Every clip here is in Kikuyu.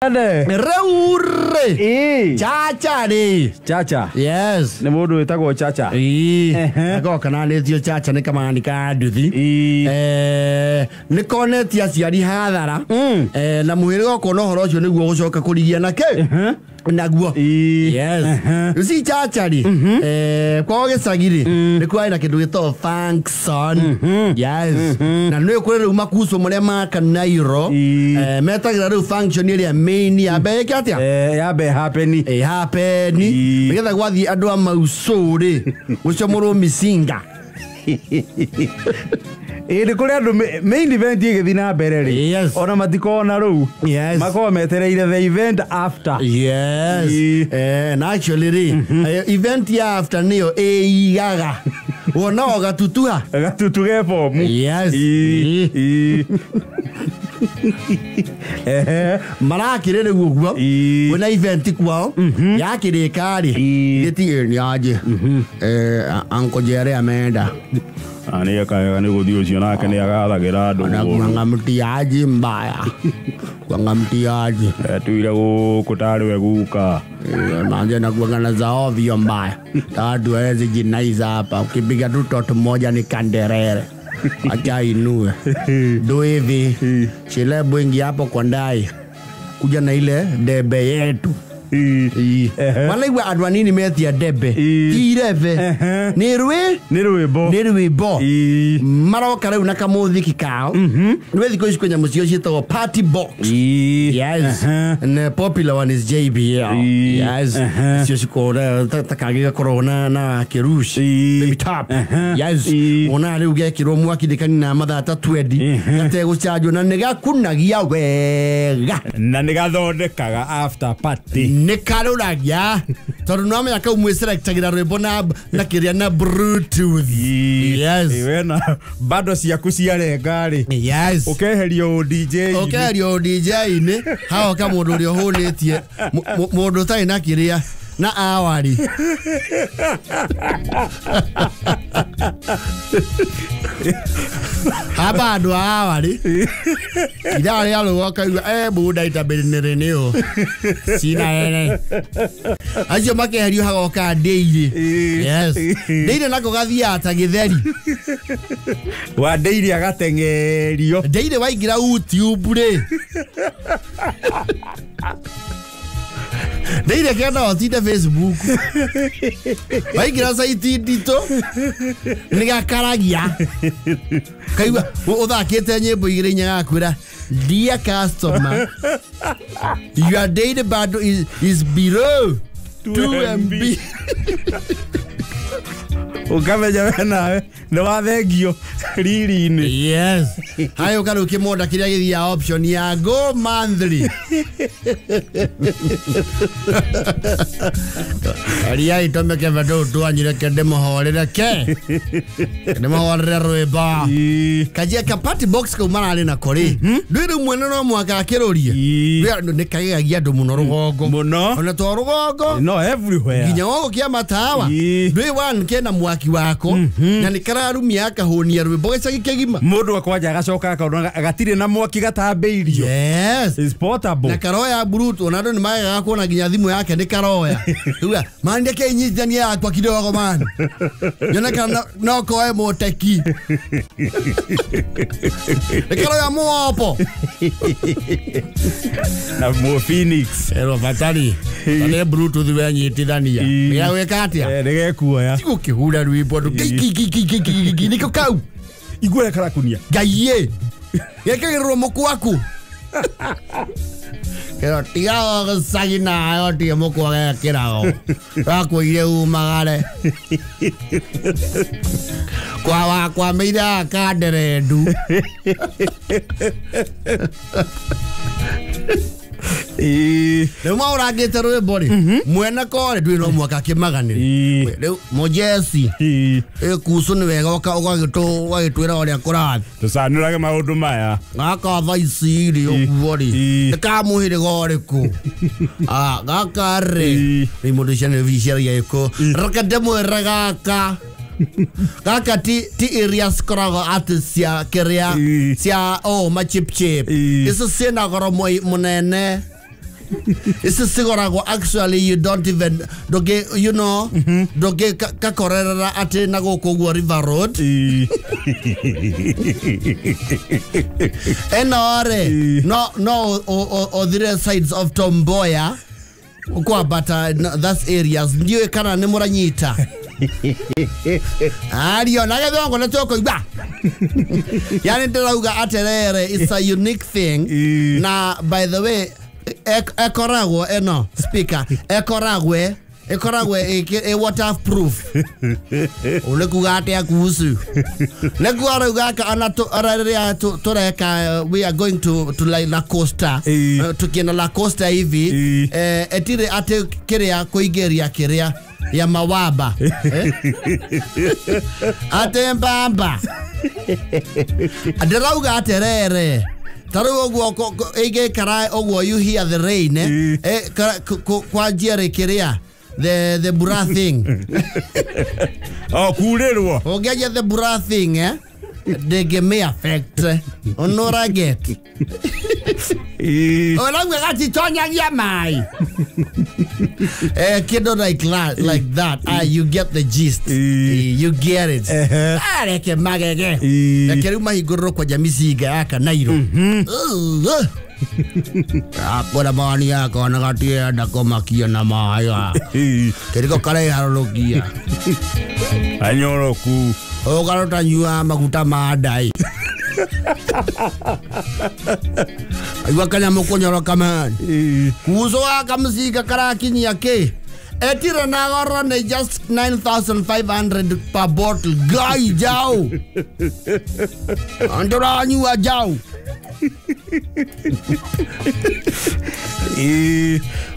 Ene. Rĩu rĩ Ĩĩ. Chacha rĩ. Chacha. Yes. Nĩ mũndũ wĩtagwo Chacha. Ĩĩ. Ehe. Gakoragwo kananĩtio Chacha nĩ kamani ka nduthi. Ĩĩ. Nĩ konetie aciari hathara. Na mũhĩrĩga ũkona ũhoro ũcio nĩguo gũcoka kũrigia na kĩ naguo. Ĩĩ. Yes. Ehe. You see Chacha rĩ, kwao gĩcagi rĩ, nĩ kwarĩ na kĩndũ gĩtagwo function. Yes. Na nĩ kũrĩ rĩu makuco marĩa ma Kanairo. Ĩĩ. Metagĩra rĩu function ĩrĩa main yambe ĩke atĩa? Yambe happen. Ĩ happen. Ĩĩ. Nĩgetha gwathiĩ andũ a maucũ rĩ, gũcomorwo mĩcinga. Ĩĩ nĩ kũrĩ andũ main event ĩgĩthiĩ na mbere rĩ. Yes. Ona matikoragwo na rũu. Yes. Makoragwo metereire the event after. Yes. Ĩĩ. Na actually rĩ, event ya after nĩyo ĩigaga. Wona o gatutuha. Gatutu ge bomu. Yes. Ĩĩ. Ĩĩ. Ehe. Marakĩrĩ rĩu ũguo. Ĩĩ. Kwĩna event kwao. Yakĩrĩka rĩ. Ĩĩ. Gĩtigĩ nĩ anjĩ. Uncle Jerry ameenda. Na nĩ ekaga nĩ gũthiĩ ũcio nake nĩ agathagĩra andũ Na ũru. kuanga mtiaji mbaya. Kuanga mtiaji. Etuire gũkũ tarĩ we guka. Manje na kuanga na za ovyo mbaya. Tatu hawezi jinaiza hapa. Ukipiga tu toto moja ni kanderere. Acha inue. Do hivi. Chilebu ingi hapo kwa ndai. Kuja na ile debe yetu. Ĩĩ. Ehe. Wanaigua andũ anini metia debe. Ĩĩ. Ti irebe. Ehe. Nĩ rwĩ Nĩ rwĩmbo. nĩ rwĩmbo. Ĩĩ. Maroka rĩu na kamũthiki kao. Nĩ thikũ ici kwĩ nyamũ cio ciĩtagwo party box. Ĩĩ. Yes. Ehe. And the popular one is JBL. Ĩĩ. Yes. Ehe. Cio cikoragwo ta kangĩ gakoragwo na kĩruci. Ĩĩ. Baby top. Ehe. Yes. Ĩĩ. Wona rĩu gekĩrwo mwaki nĩ kanina mathaa ta 20. Ehe. Gategũcanjwo na nĩ gakunagia wega. Na nĩ gathondekaga after party. Nĩ karũragia tondũ nĩwamenya kau mwĩselectagĩra rwĩmbo na kĩrĩa na bluetooth. Yes. Ĩĩ, wena bado ciaku ciarenga rĩ. Yes. Ũkeherio DJ. Ũkeherio DJ-inĩ hagoka mũndũ ũrĩa ũhũnĩtie mũndũ ũtarĩ na kĩrĩa na awari. Haba andũ a awari ithaa rĩa rũa ũkaigua bunda itabĩrĩnĩrĩ nĩyo cina ene acio makeherio hagoka ndĩirĩ. Yes. Ndĩirĩ nako gathiaga ta gĩtheri. Wa ndĩirĩ agateng'erio. Ndĩirĩ waingĩra YouTube rĩ. Ndĩirĩ kenda ũtinde Facebook. Waingĩra saiti nditũ nĩ gakaragia. Kaigua ũthakĩte nyĩmbo igĩrĩ inya gakwĩra dear customer, your daily bundle is below 2 MB. Ũkamenya we nawe nĩ wathengio riri-inĩ. Yes. Hayo ũka rĩu kĩmonda kĩrĩa gĩthiaga option ya go monthly. Aria itome keve ndũ twanyire ke ndĩmũhorere ke. Ndĩmũhorere rwĩmbo. Ĩĩ. Kajia ka party box kau mararĩ nako rĩ. Ndwĩ rĩu mwene no mũhaka akĩrũrie. Ĩĩ. Ndwĩ andũ nĩ kagegagia andũ mũno rũgongo. Mũno. Ona to rũgongo. No everywhere. Nginya wagũkia matawa. Ĩĩ. Ndwĩ one kena mwaki wako na nĩ kararumia akahũnia rwĩmbo gĩcagi kĩgima. Mũndũ akwanja agacoka akona gatirĩ na mwaki gatambĩirio. Yes. It's portable. Na karoya bluetooth ona andũ nĩ magegaga kuona nginya thimũ yake nĩ karoya. Uga mani ndeke inyitithanie yakwa kidogo mani. Nyone kana no koe mũteki. Nĩ karoya mũopo. Na mũ Phoenix. Ero batari. Nĩ bluetooth wenyitithania. Ĩĩ. Nĩ gwĩka atĩa? Nĩ gekuoya. Tigũkĩhura rwĩmbo andũ ki nĩkĩo kau. Iguoya karakunia. Ngai ĩ. Gekagĩrĩrwo mũkwaku. Kero tiga gũcagi nayo ndige mũkwa gekĩragwo. Wakwĩire umagare. Kwa wakwa mĩire akanderendu. Ĩĩ. Rĩu maũrangĩte rwĩmbo rĩ, mwene korĩ ndwĩ no mwaka akĩmaganĩre. Ĩĩ. Rĩu mũjeci Ĩĩ. ĩkucu nĩ wega ũgagĩtwĩra ũrĩa kũrathiĩ. Tũcanũrage maũndũ maya. Gaka thaa ici rĩ ũguo rĩ Ĩĩ. nĩ ka mũhĩrĩga ũrĩkũ? Gaka rĩ Ĩĩ. rĩ mũndũ ciana ciaragia gĩkũyũ. Reke ndĩmwĩre gaka. Gaka ti iria cikoragwo atĩ cia kĩrĩa Ĩĩ. cia ma chip chip. Ĩĩ. Icio ciĩna goro mũnene. Ici cigoragwo actually you don't even ndũngĩ you know ndũngĩ kakorerera atĩ na gũkũ ũguo River Road. Ĩno rĩ no ũthire sides of Tom Mboya kwambata that's areas ndiũĩ kana nĩ mũranyita. Ario na gĩthongo nĩ tũkũigua. Yani ndĩrauga atĩrĩrĩ it's a unique thing. Na by the way ekoragwo ĩno speaker ekoragwo ĩ waterproof. Ũnĩ kuga atĩa kuhusu nĩguo arauga aka ona rĩrĩa tũreka we are going to like La Costa, tukienda La Costa hivi etire atĩ kĩrĩa kũingĩria kĩrĩa ya mawaba ate mbamba ndĩrauga atĩrĩrĩ ta rĩu ũguo ĩngĩikara ũguo you hear the rain kwanjia rĩ kĩrĩa the bura thing. Oh kurĩrwo ũngĩanjia the bura thing ndĩngĩmĩ affect ũnũra get ũrauga gatitonyagia maĩ kĩndũ like that, like that. You get the gist. You get it. Reke magege reke rĩu mahingũrĩrwo kwanja mĩcinga ya Kanairo. Akora mawani yakwa na gatienda kũmakia na maĩ kĩriko kareharũrũkia anyoroku ũgarũtanyua maguta ma ndai. Aigua kanyamũ kũnyoroka man kuzo wa kamũcinga karakinyia kĩ etire na goro nĩ just 9500 per bottle. Ngai jau andũranyua jau.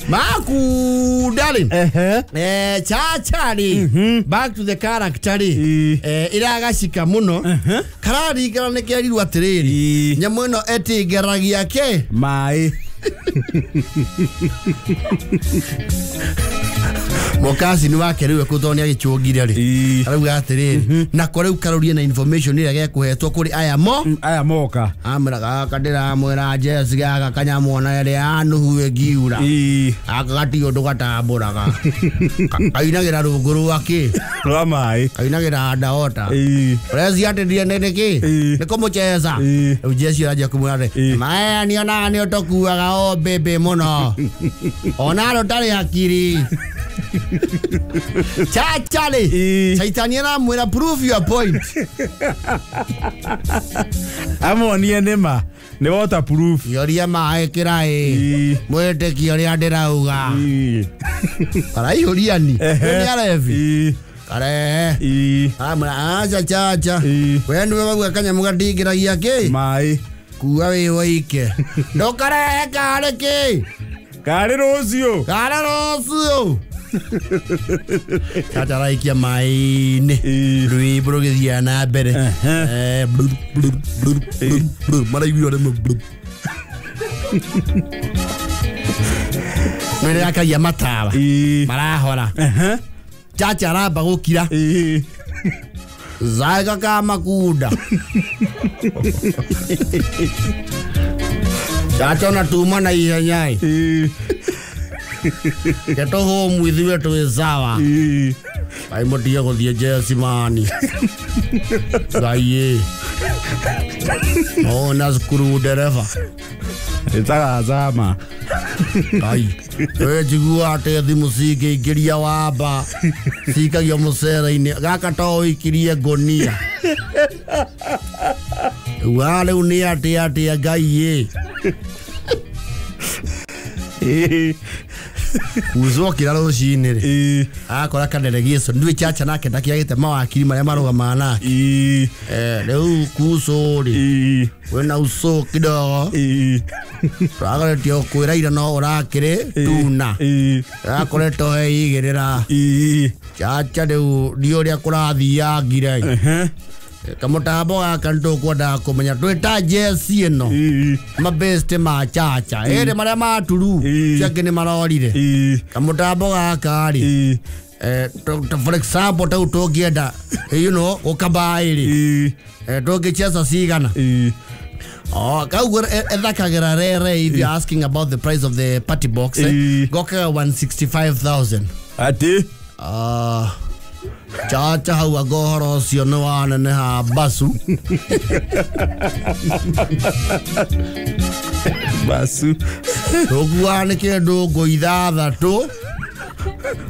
Maku darling. Chachari back to the character ri iragacika muno kararigara nĩ kerirwo atĩrĩrĩ nyamũ ĩno ĩtingeragia kĩ maĩ. Mokasi ni wake rĩu ekũtoo nĩ agĩchũngire rĩ arauga atĩrĩrĩ nako rĩu karorie na information ĩrĩa gekũhetwo kũrĩ aya mo aya moka amwĩra gaka ndĩramwĩra Jess gaka kanyamũ ona ĩrĩa ya Nuhu ĩngiura gaka gatirĩ ũndũ gatambũraga kainagĩra rungu rwa kĩ rwa maĩ kainagĩra ndaota ũreci atĩ ndiene nĩkĩ nĩ kũmũcheza rĩu Jess aranjia kũmwĩra atĩ maya nionaga nĩ ũtũkuaga o bĩbĩ mũno ona rũtarĩ hakiri. Chachali Chaitania na mwira prove your point. Amonie nĩma nĩ waterproof. Yoria maĩ kĩraĩ mwĩtĩkie ũrĩa ndĩrauga karaihũria ni nĩ arebi karehe aramwĩra aca chacha we nĩwe wauga kanyamũ gatingĩragia kĩ maĩ kua wĩ woike ndũkarehe karĩ kĩ karĩ rũciũ karĩ rũciũ. Chacha araikia maĩ-inĩ rwĩmbo rũgĩthiaga na mbere maraiguire rĩmwe nĩ yakagia matawa marahora. Chacha aramba gũkira zaiga ka makunda. Chacha ona tuma na ihenya Keto home ithuĩ twĩ sawa Ngai mũtige gũthiĩ Jecimani Ngai ĩ ona cukuru ndereba ĩtagacama Ngai we njigua atĩ thimũ cingĩingĩria wamba cikagio mũcere-inĩ gaka to ũikirie ngũnia rĩu rĩu nĩ atĩ atĩa Ngai ĩ Uzokira rũcinĩ rĩ akora kadelegation ndui chacha nake ndakiagĩte mawakiri marĩa marũgamaga nake rĩu kuso rĩ wĩna uso kidogo tũragoretio kwĩra ira no ũrakĩrĩ tuna akoretwo heigĩrĩra chacha rĩu ndi ũrĩa kũrathiangire kamũtambo gaka nĩtũkwendaga kũmenya twĩta jeci ĩno mabeste ma chacha ĩrĩ marĩa maturu ciangĩ nĩ marorire kamũtambo gaka rĩ for example tau tũngĩenda you know gũkambaĩ rĩ tũngĩcheza cigana Oh, kauguo ethakagĩra rere. If you're asking about the price of the party box, gokaga 165,000. Ati? Ah, Chacha hau anga ũhoro ũcio nĩ waneneha basu. Basu. Tũkuaga nĩ kĩndũ ngũ ithathatũ.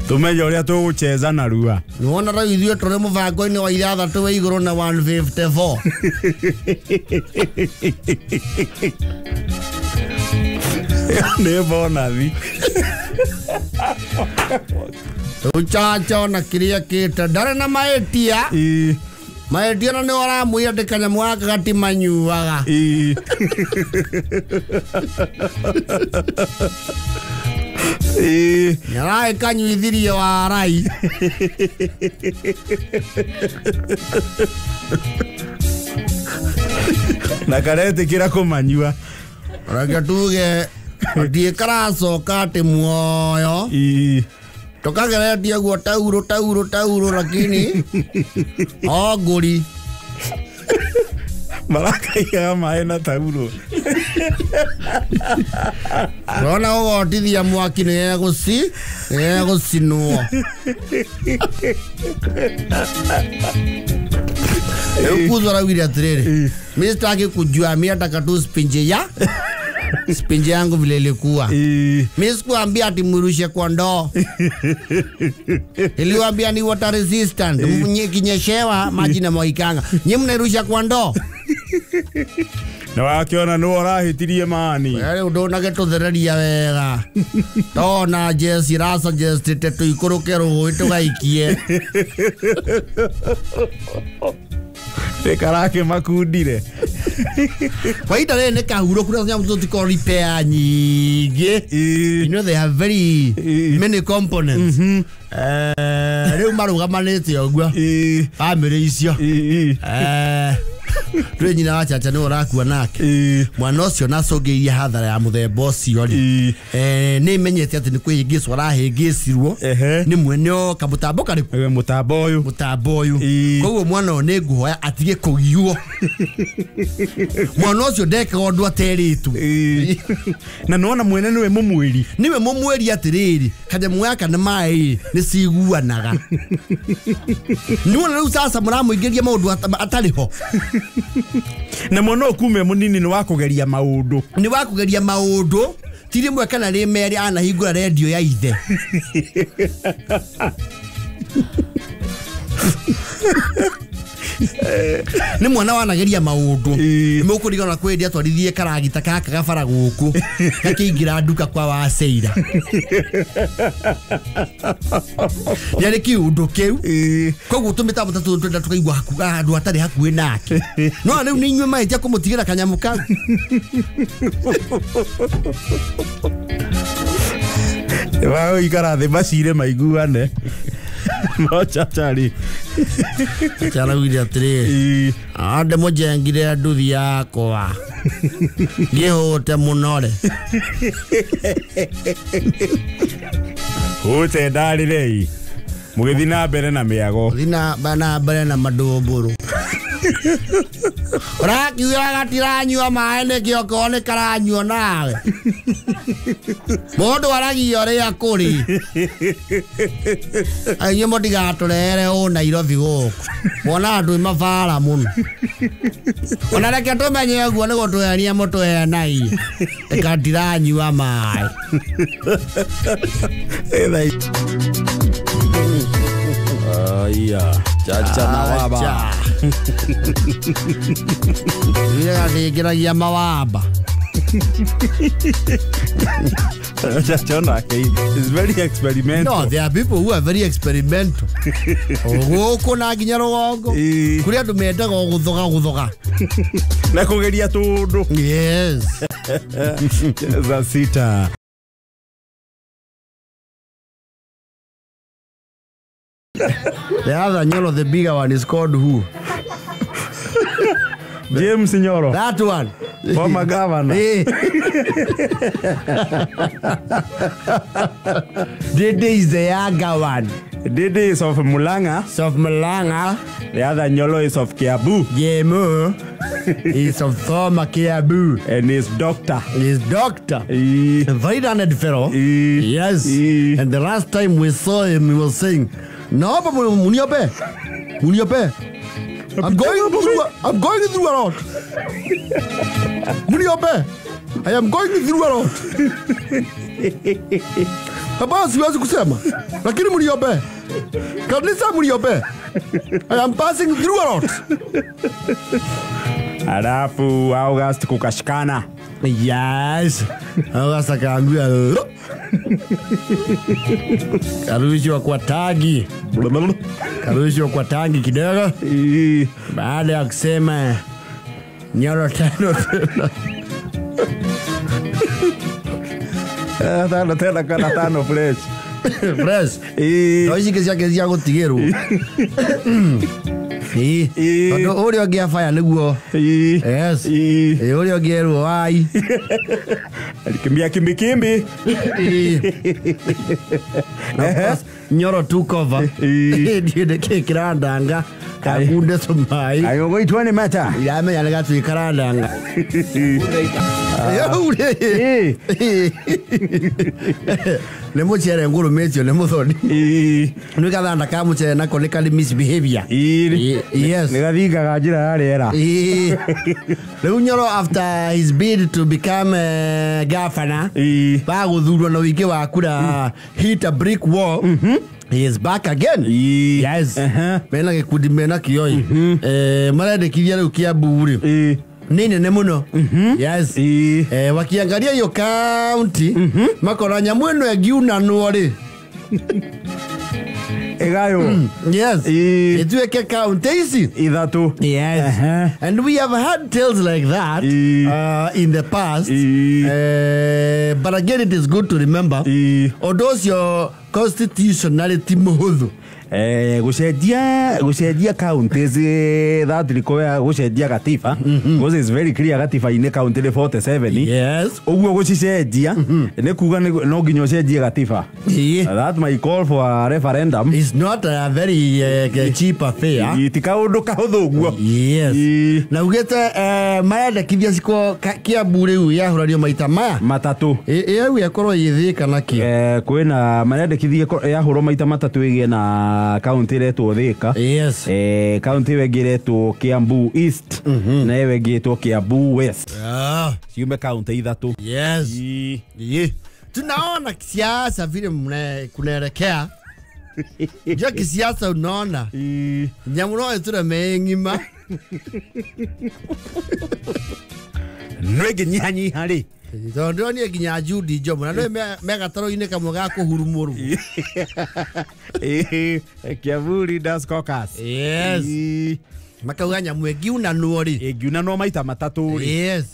Tumenye ũrĩa tũgũcheza narua. Nĩwona rĩu ithuĩ tũrĩ mũbango-inĩ wa ithathatũ wĩ igũrũ na 154. Nĩ bonathi. Rĩu Chacha ona kĩrĩa kĩte ndarĩ na mahĩtia. Mahĩtia na nĩ ũramwĩra atĩ kanyamũ gaka gatimanyuaga. Nĩaragĩkanyuithirie warai. Na karetĩkĩra kũmanyua. Reke tuge gatiĩ karacoka atĩ muoyo. Tũkageretie guo tauro tauro tauro lakini o ngũri. Marakaigaga maĩ na tauro. Ũrona ũgotithia mwaki nĩ gegũcinwo. Rĩu Kuzo araugire atĩrĩrĩ, mi sitaki kujua, mi nataka tu spinje yangu vile ilikuwa. Mi sikuambia ati mrushe kwa ndoo. Niliwaambia ni water resistant. Kinyeshewa maji na mwaikanga. Nyi mnairusha kwa ndoo. Na wakiona nĩ ũrahĩtirie mani. Rĩu ndũnagĩtũthereria wega. Tona Jesse rasuggestĩte tũikũrũke rũĩ tũgaikie. Nĩ makundire. Kwa ihinda rĩrĩ nĩ kahurũku na tũnyamũ tũtikorwo repair nyingĩ. You know they have very many components. Rĩu marũgamanĩte ũguo. Bamĩrĩ icio. Rĩu nyina wa Chacha nĩwe ũrakua nake. Mwana ũcio nacũngĩrĩirie hathara ya mũthemba ũcio rĩ. Nĩ menyete atĩ nĩ kwĩhĩngĩcwo arahĩngĩcirwo nĩ mwene o kamũtambo karĩkũ? Mũtambo ũyũ. Mũtambo ũyũ. Koguo mwana ũyũ nĩ ngũhoya atige kũgiwo. Mwana ũcio ndekaga ũndũ aterĩtwo. Na nĩwona mwene nĩwe mũmwĩri. Nĩwe mũmwĩri atĩrĩrĩ, kanyamũ gaka nĩ maĩ nĩ ciguanaga. Nĩwona rĩu sasa mũramũingĩria maũndũ atarĩ ho. Na mwana ũkume mũnini nĩ wa kũgeria maũndũ. Nĩ wa kũgeria maũndũ. Ti rĩmwe kana rĩ merĩ anahingũra rendio ya ithe. Nĩ mwana wanageria maũndũ. Nĩ mũkũrigana kwĩ atwarithie karagita gaka gabara gũkũ. Gakĩingĩra nduka kwa Waceira. Nĩarĩ kĩũndũ kĩu. Koguo tũmĩtambo ta tũtũ twenda tũkaigua handũ hatarĩ hakuhĩ nake. No rĩu nĩ inyuĩ mahĩtia kũmũtigĩra kanyamũ kau. Wagũikara thĩ macire maiguane. No Chacha rĩ. Chacha araugire atĩrĩrĩ, ndĩmũnjengire nduthi yakwa. Ngĩhũte mũno rĩ. Hũte ndarĩrei. Mũgĩthiĩ na mbere na mĩago. Thiĩ na mbere na mandũmbũrũ. Ũrakiuga gatiranyua maĩ nĩkĩ okorwo nĩ karanyua nawe. Mũndũ aragia ũrĩa kũrĩ. Inyuĩ mũtigatũrehere ũũ Nairobi gũkũ. Muonaga twĩ mabara mũno. Ona reke tũmenye ũguo nĩ gũtũhenia mũtũhenagia. Gatiranyua maĩ. Aya, Chacha na waba. Ile gathingiragia mawamba. Chacha nake is very experimental. No, there are people who are very experimental. Gũkũ na nginya rũgongo. Kũrĩ andũ mendaga o gũthoga gũthoga. Na kũgeria tũndũ. Yes. Za sita. The other Nyoro, the bigger one, is called who? James Nyoro. That one. Former governor. Dede is the younger one. Dede is of Mulanga. Is of Mulanga. The other Nyolo is of Kiambu. Yemo. He's of former Kiambu. And his doctor. His doctor. A very learned fellow. Yes. And the last time we saw him, he was saying, "No, but muniope. Muniope. I'm going through a lot. Muniope. I am going through a lot. Baba siwezi kusema. Lakini muniope. Kanisa muniope. I am passing through a lot." Alafu August kukashikana. Yes. August akaambiwa karushwa kwa tagi. Karushwa kwa tangi kidogo. Baada ya kusema Nyoro tano tena. Tano tena kana tano fresh. Fresh. Toici ciake cia gũtigĩrwo. Tondũ ũrĩa ũngĩ abaya nĩguo. Yes. Ũrĩa ũngĩ erwo wai. Alikimbia kimbi kimbi. Nyoro took over. Ndiĩ nĩkĩ kĩrandanga kagunde tũmaĩ. Ayo gũitwo nĩ mata. Iramenya nĩ gatuĩ karandanga. Nĩ mũcere ngũrũmĩtio nĩ mũthoni. Nĩ gathanda ka mũcere nako nĩ karĩ misbehavior. Yes. Nĩ gathingaga njĩra ya rĩera. Rĩu Nyoro after his bid to become governor, bagũthurwo na ũingĩ wa kura hit a brick wall. He is back again. Yes. Mena gĩkundi mena kĩoi. Marendekithia rĩu Kiambu rĩ. Nĩ nene mũno. Yes. Wakiangalia hiyo county makora nyamũ ĩno ĩngiunanwo rĩ. Ĩgaywo. Yes. Ĩtuĩke county ici ithatũ. Yes. And we have had tales like that in the past. But again, it is good to remember. Ũndũ ũcio constitutionality mũhũthũ. Gũcenjia counties that require gũcenjia gatiba, because it's very clear gatiba inĩ county nĩ 47. Yes. Ũguo gũcicenjia nĩ kuga no nginya ũcenjie gatiba. That might call for a referendum. It's not a very cheap affair. Ti kaũndũ kahũthũ ũguo. Yes. Na ugĩte marendekithia ciko Kiambu rĩu yahũranio maita maya matatũ. Ĩu ĩkorwo ĩ Thika na kĩ? Kwĩna marendekithia yahũrwo maita matatũ ĩgĩe na county iretwo Thika. Yes. County ĩyo ĩngĩ iretwo Kiambu East na ĩyo ĩngĩ ĩtwo Kiambu West. Ciume county ithatũ. Yes. Tunaona kisiasa vile kunaelekea. Jua kisiasa unaona. Nyamũ no ĩtũre meng'ima. No ĩngĩnyihanyiha rĩ. Tondũ ndĩronire nginya Judy Njomo na nĩ me gatarũ-inĩ kamwe ga kũhurumũrwo. Kiambu Leaders Caucus. Yes. Makauga nyamũ ĩngiunanwo rĩ. Ĩngiunanwo maita matatũ rĩ. Yes.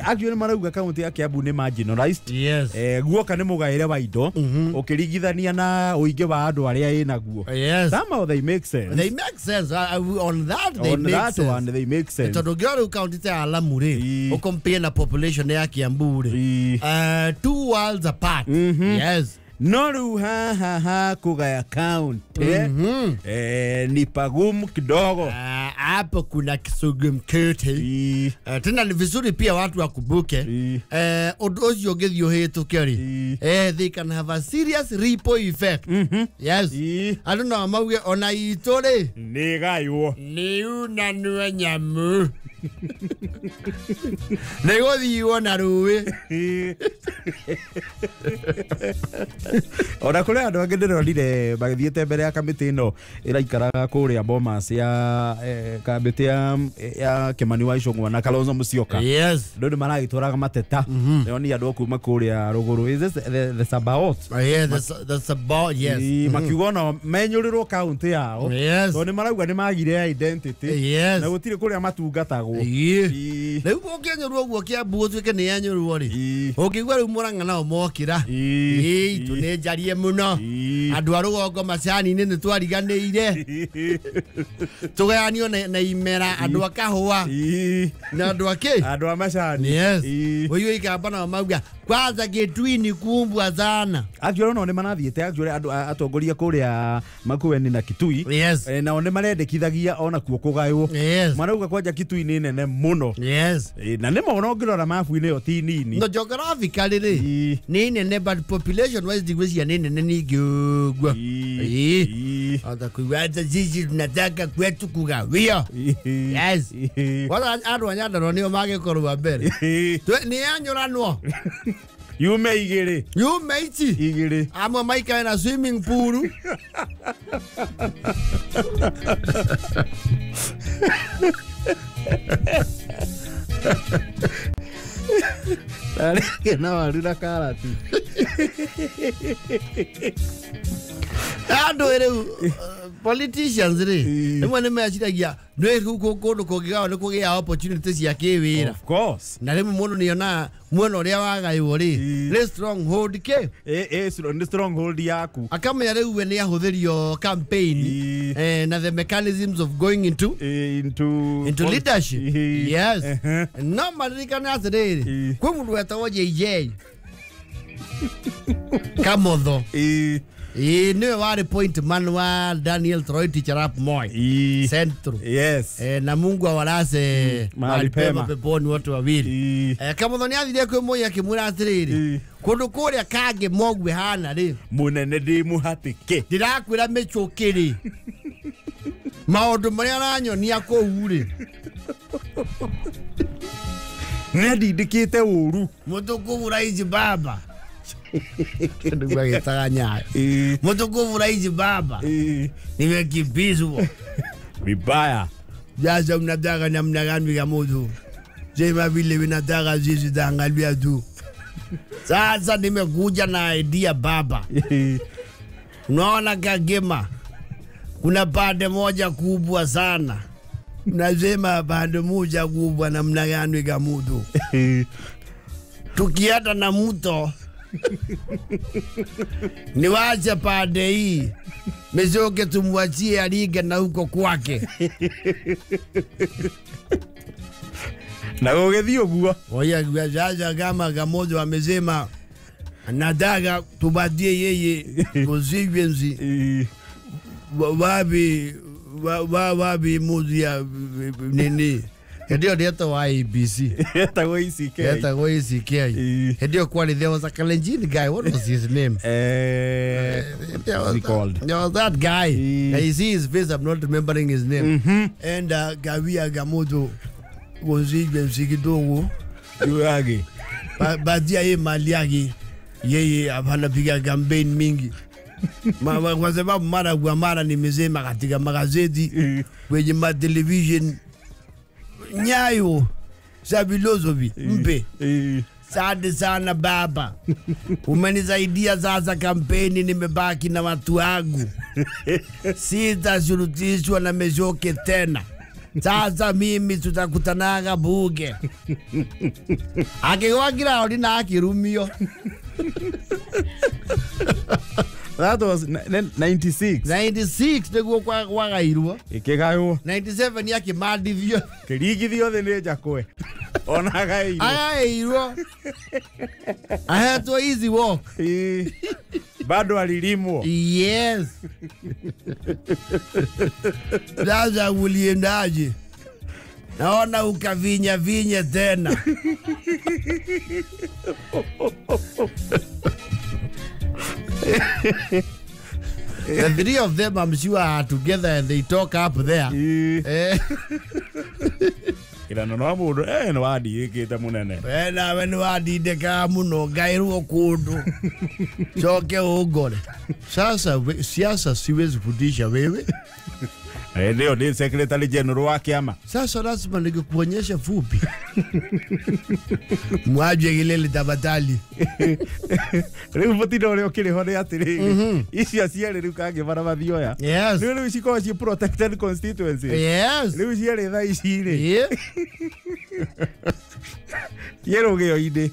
Actually marauga county ya Kiambu nĩ marginalized. Yes. Guoka nĩ mũgaĩre wa indo ũkĩringithania na ũingĩ wa andũ arĩa ĩnaguo. Yes. Somehow they make sense. They make sense. On that they on make that sense. One they make sense. Tondũ ũngĩrora rĩu county ta ya Lamu rĩ, ũcompare na population ya Kiambu rĩ. Two worlds apart. Yes. No rĩu haha kugaya county ni pagumu kidogo. Hapo kuna kisugumkuti. Tena ni vizuri pia watu wakumbuke ũndũ ũcio ũngĩthiĩ ũhĩtũke rĩ, they can have a serious ripple effect. Yes. Andũ no mauge ona itũ rĩ nĩ gaywo nĩ unanwe nyamũ. Nĩ gũthiwo na rũĩ. Ona kũrĩ andũ angĩ ndĩronire magĩthiĩte mbere ya kamĩtĩ ĩno ĩraikaraga kũrĩa Bomas ya kamĩtĩ ya Kimani wa Ichung'wa na Kalonzo Musyoka. Yes. Andũ nĩ maragĩtwaraga mateta. Ndĩronire andũ a kuma kũrĩa rũgũrũ. Is this the Sabaot? Yeah, the Sabaot, yes. Makiuga ona menyũrĩrwo kaũntĩ yao. Yes. Tondũ nĩ marauga nĩ magire identity. Yes. Na gũtirĩ kũrĩa matungatagwo. Rĩu ũngĩenyũrwo ũguo Kiambu ũtuĩke nĩ yenyũrwo rĩ, ũngĩigua rĩu Murang'a nao mokĩra. Itũ nĩ njarie mũno. Andũ a rũgongo macani-inĩ nĩ twariganĩire. Tũgayanio na imera andũ a kahũa na andũ a kĩ? Andũ a macani. Yes. Ũigue ikamba nao mauga Kwanza Kitui ni kubwa sana. Actually no nĩ marathiĩte actually andũ atongoria kũrĩa Makueni na Kitui. Yes. Nao nĩ marendekithagia ona kuo kũgaywo. Yes. Marauga kwanja Kitui nĩ nene mũno. Yes. Na nĩ ma ũngĩrora mabu-inĩ ĩyo ti nini. No geographically rĩ nĩ nene, but population wise ndigwĩciria nĩ nene ningĩ ũguo. Ata kuigua ata sisi tunataka kwetu kugawio. Yes. Kwanza andũ a Nyandarua nĩo magĩkorwo mbere. Nĩ anyũranwo. Yume igĩrĩ. Yume ici. Igĩrĩ. Amwe maikare na swimming pool. Arĩke na waru na karati. Andũ rĩu politicians rĩ rĩmwe nĩ meciragia nĩ kũndũ kũngĩgawa nĩ kũgĩa opportunity cia kĩwĩra. Of course. Na rĩmwe mũndũ nĩonaga mwena ũrĩa wagaywo rĩ nĩ stronghold kĩ? Nĩ stronghold yaku. Akamenya rĩu we nĩ ahũthĩrio campaign na the mechanisms of going into leadership. Yes. No maririkane atĩrĩrĩ kwĩ mũndũ wetagwo JJ Kamotho. Niwe warĩ point man wa Daniel Toroitich arap Moi. Central. Yes. Na Mungu awalase mahali pema peponi wote wawili. Kamotho nĩ athire kwĩ Moi akĩmwĩra atĩrĩrĩ kũndũ kũrĩa Kangĩ Mogwe hana rĩ mũnene ndĩ mũhatĩke ndĩrakwĩra mĩcũkĩ rĩ maũndũ marĩa aranyonia kũu rĩ nĩandindĩkĩte ũru. Mũtũkũbu raici baba. Ndugu agĩtaga Nyayo. Mũtũkũbu raici baba. Nimekimbizwa vibaya. Sasa unataka namna gani ya mtu? Sema vile unataka sisi taangalia tu. Sasa nimekuja na idea baba. Unaona Kagema kuna pande moja kubwa sana. Unasema pande moja kubwa namna gani ya mtu? Tukiata na mto niwache pande hii Mizoke tumwachie alige na huko kwake. Na gũgĩthiĩ ũguo. Oya sasa kama Kamotho amesema nataka tupatie yeye constituency wapi wapi muzia nini. Ndio ndio wa ABC. Etagwo ECK. Etagwo ECK. Ndio kwani there was a Kalenjin guy. What was his name? What's he called? There was that guy. I see his face, I'm not remembering his name. And Gawia Kamotho constituency kidogo. Yuage. Badia ye mali yake. Yeye anapiga campaign mingi. Kwa sababu mara kwa mara nimesema katika magazeti, kwenye ma television Nyayo za philosophy mpe. Asante sana baba. Umenisaidia sasa kampeni, nimebaki na watu wangu. Sitashurutishwa na Mizoke tena. Sasa mimi tutakutanaga bunge. Akigwa kirauri na akirumio. That was 96. 96 niguo kwagairwo. Ikigaywo. 97 yakimandithio. Kirigithio thi ni njakwe. Ona agairwo. Agairwo. Ahetwo easy walk. Bado alilimwo. Yes. Sasa uliendaje? Naona ukavinya vinya tena. The three of them, I'm sure, are together and they talk up there. Ira no mundu no wandiĩkĩte munene. We nawe nĩ wandindĩkaga mũno ngaĩrwo kũndũ coke ũngore. Sasa siasa siwezi kudisha wewe. Ndio ni secretary general wa kiama. Sasa lazima ningekuonyesha fupi. Mwaje kelele tafadhali. Rĩu mũtindo ũrĩa ũkĩrĩ ho nĩ atĩrĩrĩ, icio cierĩ rĩu kangĩ bara mathioya. Yes. Rĩu cikoragwo ciĩ protected constituency. Yes. Rĩu cierĩ thaa ici rĩ. Ciĩ rũgĩo-inĩ.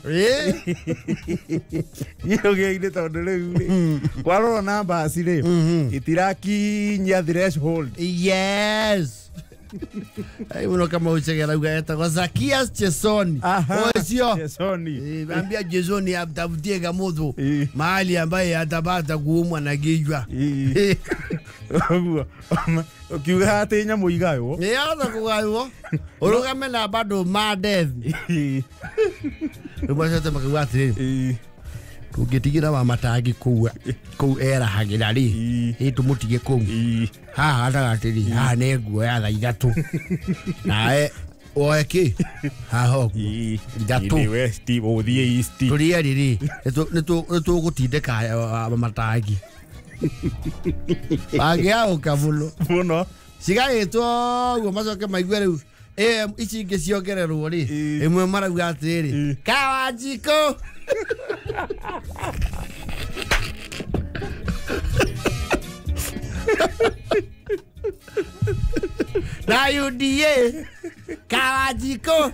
Ciĩ rũgĩo-inĩ tondũ rĩu rĩ, kwarorwo numbers rĩ, itirakinyia threshold. Yes. Ai muno kama uchegera ugaetagwo Zakias Chesoni. Ocio Chesoni. Ambia Chesoni atafutie kamuthu mahali ambaye atapata kuumwa na kichwa. Ũguo ukiuga atĩ nyamũ igaywo nĩyothe kũgaywo ũrũgame na bado ma death. Rĩu macote makiuga atĩrĩrĩ, tũngĩtigĩra wa matangi kũu kũu erahagĩra rĩ, ĩ tũmũtige kũu haha gatagatĩ rĩ, haha nĩ nguoya thaa ithatũ nawe woe kĩ haha ũguo ithatũ ũthiĩ east tũrĩ erĩ rĩ, nĩtũgũtindĩka matangi mangĩaũka mũno mũno cigagĩtwo ũguo macoke maigue rĩu ici ingĩ ciongererwo rĩ, ĩmwe marauga atĩrĩrĩ Kawanjikũ. Na UDA Kawanjikũ.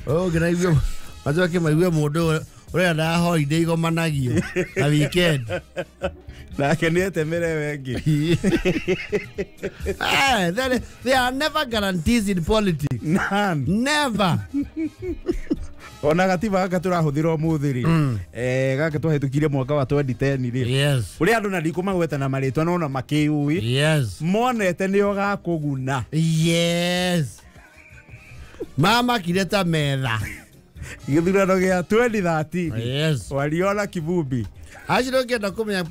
Ũngĩraigua macoke maigue mũndũ ũrĩa ndahorire igomanagio na weekend nake nĩetemere wengĩ. There are never guarantees in politics. None. Never. Ona gatiba gaka tũrahũthĩra ũmũthĩ rĩ, gaka twahĩtũkire mwaka wa 2010 rĩ, yes, ũrĩa andũ na ndikũmagweta na marĩtwa nona makĩũĩ, yes, monete nĩo gakũguna. Yes, mama kireta metha gĩthurano gĩa 2013. Yes, waliona kivumbi. Acio ũngĩenda kũmenya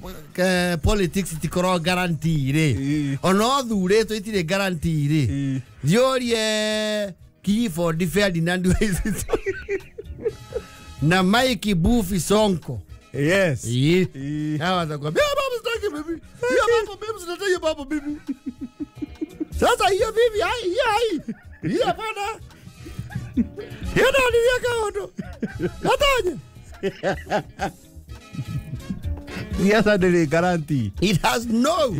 politics itikoragwo guarantee rĩ, ona ũthurĩtwo itirĩ guarantee rĩ, thiĩ ũrie Clifford Ferdinand Waititu na Mike Buffy Sonko. Yes. Hawa watakwambia baba sitaki mimi. Hiyo baba mimi sitaki baba mimi. Sasa hiyo bibi hai hiyo hai. Hiyo hapana. Hiyo ndio yakaondo. Hataje. Yes, I did guarantee. It has no.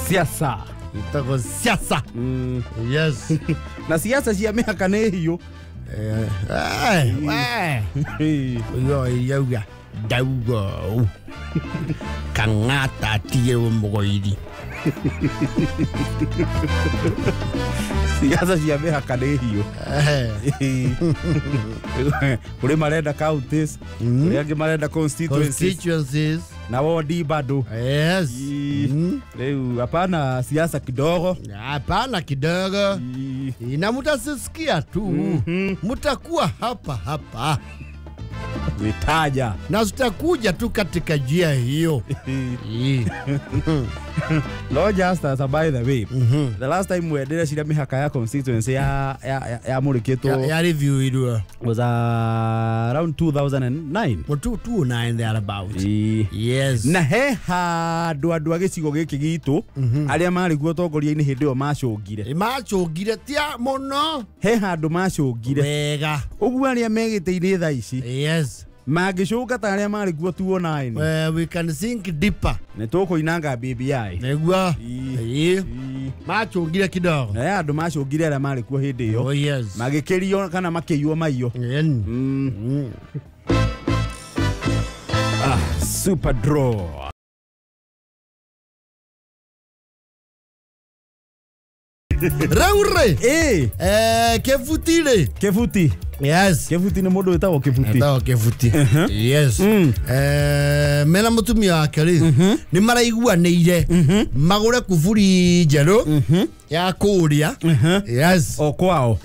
Siasa. Itagwo siasa. Yes. Na siasa cia mĩhaka nĩ hiũ. Yo yauga ndauga ũũ Kang'ata atigĩrwo mũgoiri. Siasa cia mĩhaka nĩ hiũ. Kũrĩ marenda counties, kũrĩ angĩ marenda constituencies na wodi bado. Yes. Rĩu hapana siasa kidogo. Hapana kidogo. Na mutasikia tu. Mutakuwa hapa hapa. Witaja. Na tutakuja tu katika njia hiyo. No, just as a by the way. The last time we did a mĩhaka ya constituency ya mũrĩkĩtwo ya review irua was around 2009. Well, 2009 thereabout. Yes. Na he handũ andũ a gĩcigo gĩkĩ gitũ arĩa marĩ kuo ũtongoria-inĩ hĩndĩ ĩyo macũngire. Macũngire tia mũno. He handũ macũngire. Wega. Ũguo arĩa megĩtĩ-inĩ thaa ici. Yes. Mangĩcũnga ta arĩa marĩ kuo 2009. We can think deeper. Nĩ tũkũinanga BBI. Nĩguo. Macũngire kidogo. Na andũ macũngire arĩa marĩ kuo hĩndĩ ĩyo. Oh yes. Magĩkĩrio kana makĩiywo maiyo. Super draw. Raure. Kevuti rĩ. Kevuti. Yes. Kevuti nĩ mũndũ wĩtagwo Kevuti. Etagwo Kevuti. Yes. Mena mũtumia wake rĩ, nĩ maraiguanĩire magũre kuburi njerũ ya kũrĩa. Yes. O kwao.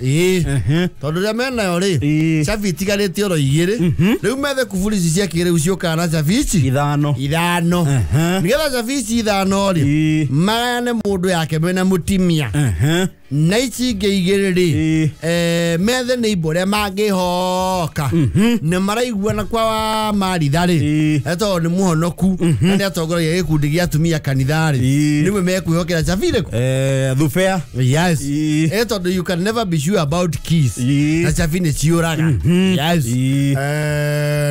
Tondũ rĩrĩa menayo rĩ, cabi itigarĩte oro igĩrĩ. Rĩu methe kuburi ici cia kĩrĩu ciũkaga na cabi ici ithano. Ithano. Nĩgetha cabi ici ithano rĩ, magayane mũndũ yake mena mũtimia. Na ici ingĩ igĩrĩ rĩ, methe nĩ ibo ũrĩa mangĩhoka nĩ maraiguana kwa maritha rĩ, tondũ nĩ mũhonoku na nĩ atongoragia gĩkundi gĩa atumia kanitha rĩ, nĩwe mekwĩhokera cabi irĩkũ? Thubea. Yes. Tondũ you can never be sure about keys. Na cabi nĩ ciũraga. Yes.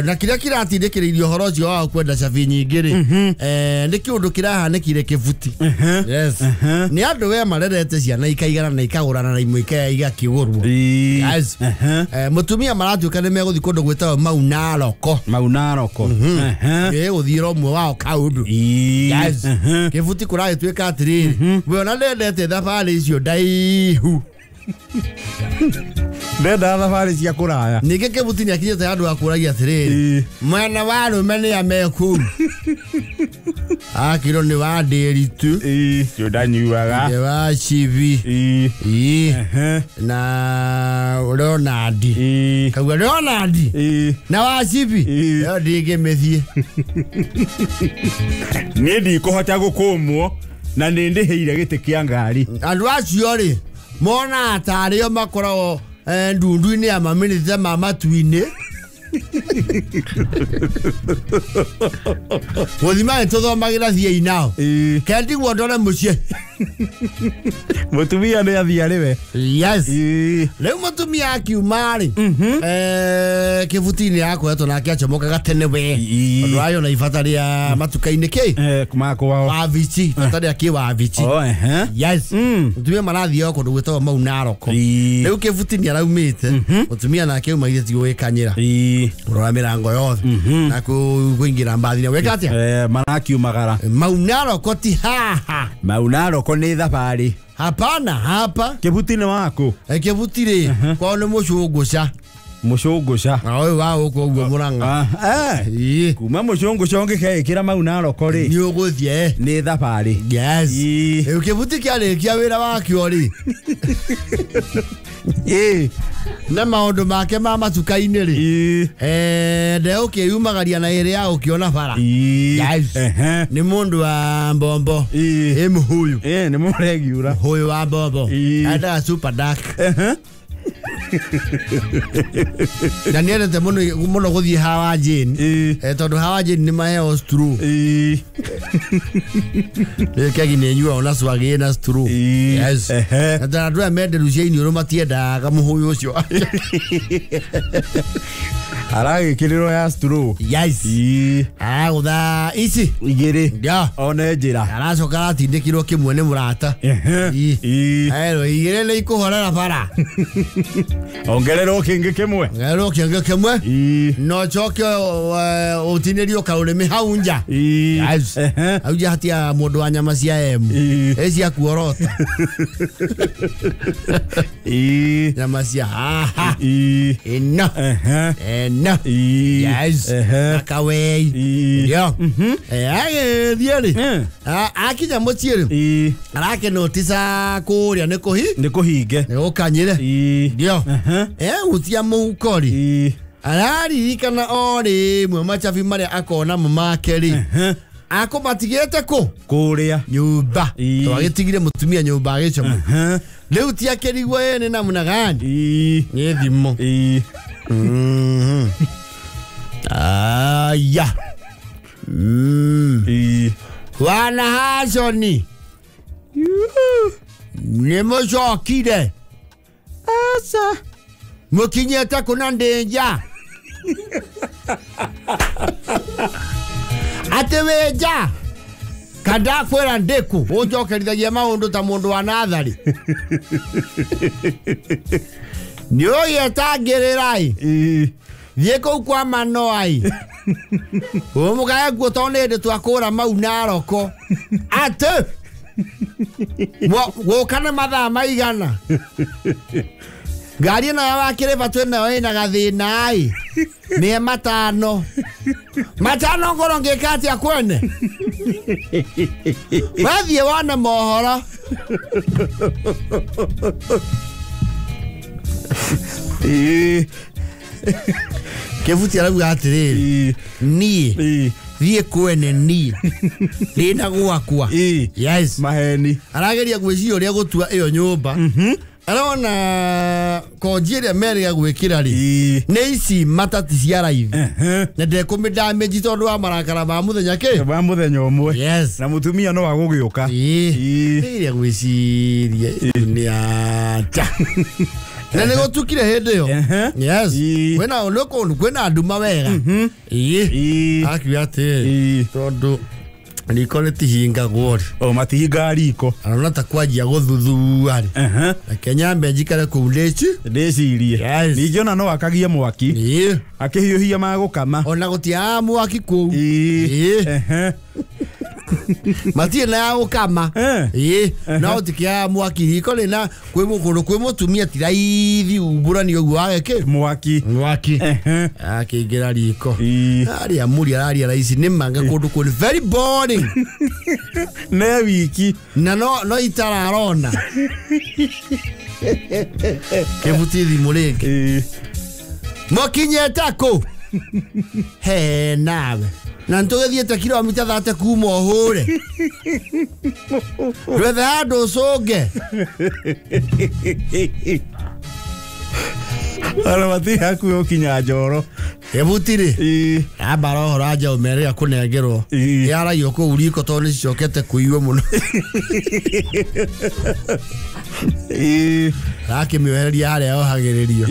Na kĩrĩa kĩratindĩkĩrĩirie ũhoro ũcio wao kwenda cabi nyingĩ rĩ, nĩ kĩũndũ kĩrahanĩkire Kĩbuti. Yes. Nĩ andũ we marerete ciana ikaigana na ikagũrana na imwe igakĩgũrwo. Yes. Mũtumia maratuĩka nĩ megũthiĩ kũndũ gwĩtagwo Mau Naroko. Mau Naroko. Gũthiĩra ũmwe wao kaũndũ. Yes. Kĩbuti kũragĩtuĩka atĩrĩrĩ, we ona ndendete thabarĩ icio ndaihu. Ndenda thabarĩ cia kũraya. Ningĩ Kĩbuti nĩ akinyĩte handũ ha kũragia atĩrĩrĩ, mwena wa arũme nĩ a me kũu. Akĩrwo nĩ wa Ndĩritũ. Ũcio ndanyuaga. Nĩ wa Cibi. Na Leonard. Kauga Leonard. Na wa Cibi. Ĩyo ndingĩmĩthiĩ. Niĩ ndikũhota gũkũmwo na nĩ ndĩhĩire gĩtĩ kĩa ngari. Andũ acio rĩ, monaga tarĩ o makoragwo ndundu-inĩ ya mamĩnĩte ma matu-inĩ. Gũthima nĩtũthomagĩra thiĩi nao. Kendigwo ndore mũciĩ. Mũtumia nĩ athiĩ arĩ we. Yes. Rĩu mũtumia akiuma rĩ, Kĩbuti-inĩ akoretwo nake acomokaga tene we. Tondũ arĩ ona ibata rĩa matuka-inĩ kĩ? Ma kwao. Wabici, ibata rĩa kĩwabici. Yes. Mũtumia marathiĩ o kũndũ gwĩtagwo Mau Naroko. Rĩu Kĩbuti nĩ araumĩte, mũtumia nake aumaire ti gwĩkanyĩra. Kũrora mĩrango yothe na kũingĩra mbathi-inĩ. Weka atĩa? Marakiumagara. Mau Naroko ti haha. Mau Naroko nĩ thabarĩ. Hapana, hapa. Kĩbuti nĩ waku? Kĩbuti rĩ, kwao nĩ mũcũngũca. Mũcũngũca. Na ũyũ wa gũkũ ũguo Mũrang'a. Kuma mũcũngũca ũngĩkeĩkĩra Mau Naroko rĩ, nĩ ũgũthiĩ. Nĩ thabarĩ. Yes. Rĩu Kĩbuti kĩarĩkia wĩra wakĩo rĩ, na maũndũ make ma matuka-inĩ rĩ, ndegũkĩyumagaria na ĩrĩa ya gũkĩona bara. Yes. Nĩ mũndũ wa mbombo. Ĩ mũhũyũ. Nĩ mũregiura. Mũhũyũ wa mbombo. Endaga super dark. Na nĩ endete mũno gũthiĩ Hawa Jane. Tondũ Hawa Jane nĩ maheo straw. Rĩu kegi nĩ ĩnyuagwo na swag ĩna straw. Yes. Na tondũ andũ aya menderu cia iniũrũ matiendaga mũhũyũ ũcio. Aragĩkĩrĩrwo ya straw. Yes. Aragũtha ici igĩrĩ. One njĩra. Aracoka aratindĩkirwo kĩmwe nĩ mũrata. Erwo igĩrĩ nĩ ikũhorera bara. Ongererwo kĩngĩ kĩmwe. Ongererwo kĩngĩ kĩmwe. No ũcoke ũtinĩrio kaũrĩmĩ hau nja. Yes. Hau nja hatia mũndũ wa nyama cia emu. Ĩ cia kuorota. Nyama cia haha. Ĩno. Ĩno. Yes. Na kawei. Ndio. Agĩthiĩ rĩ, akinya mũciĩ rĩ, arakĩnotisa kũrĩa nĩ kũhi? Nĩ kũhinge. Nĩ gũkanyĩre. Ndio. Ehutia mũhuko rĩ, araririkana o rĩmwe macabi marĩa akona mo make rĩ, akũmatigĩte kũ? Kũrĩa nyũmba. Twagĩtigire mũtumia nyũmba agĩcomoka. Rĩu ti akĩrigwo ĩ nĩ namna gani? Nĩ thimũ. Aya. Wana Haconi. Nĩ mũcokire. Aca. Mũkinyĩte kũ na ndĩ nja? Atĩ wĩ nja? Kandakwĩra ndĩkũ? Ũnjokerithagia maũndũ ta mũndũ wa natharĩ. Nĩ ũgĩetangĩrĩra ĩ. Thiĩ kũu kwa Manoa ĩ. Ũmũgae kuo tondũ nĩ hĩndĩ twakũra Mau Naroko. Atĩ gũka nĩ mathaa maigana? Ngari ĩno ya wakĩrĩba twĩnayo ĩna gathĩna ĩ. Nĩ matano. Matano ngorwo ngĩka atĩa kwene? Wathiĩ wone mohoro. Kĩbuti arauga atĩrĩrĩ, niĩ Thiĩ kwene niĩ ndĩna gwakwa. Yes. Maheni. Arageria gwĩciria ũrĩa gũtua ĩyo nyũmba. Arona konji ĩrĩa merĩga gwĩkĩra rĩ nĩ ici matati cia raithi na ndekũmĩdamage tondũ wa marakara ma mũthenya kĩ wa mũthenya ũmwe. Yes. Na mũtumia no agũgĩũka. Ĩrĩa gwĩciria nĩ ata na nĩ gũtukire hĩndĩ ĩyo. Yes. Kwĩna ũndũ kwĩna nduma wega. Akiuga atĩrĩ tondũ riko rĩtihingagwo rĩ. O matihingaga riko. Arona ta kwanjia gũthuthua rĩ. Reke nyambe njikare kũu ndĩcirie. Ningĩ ona no akagie mwaki. Akĩhiũhia magũkama. Ona gũtiaga mwaki kũu. Matirĩ na ya gũkama. No gũtikĩaga mwaki riko rĩna kwĩ kũndũ kwĩ mũtumia ti raithi umbũrani ũguo wage kĩ mwaki. Mwaki. Akĩingĩra riko. Aria mũri araria raici nĩ manga kũndũ kũrĩ very boring. Ne wiki. Na no itararona. Kĩbuti thimũ rĩngĩ. Mũkinyĩte kũ? He nawe. Na ntũgĩthiĩte kilomita 30 kuma ũhũre. Ndwethe handũ ũcũnge. Ona matirĩ hakuhĩ gũkinya Njoro. Kĩbuti rĩ ambara ũhoro anja ũmerĩga kũnengerwo. Yaragio kũu riko tondũ nĩ cicokete kũiywo mũno. Arakĩmĩohereria harĩa yohagĩrĩrio.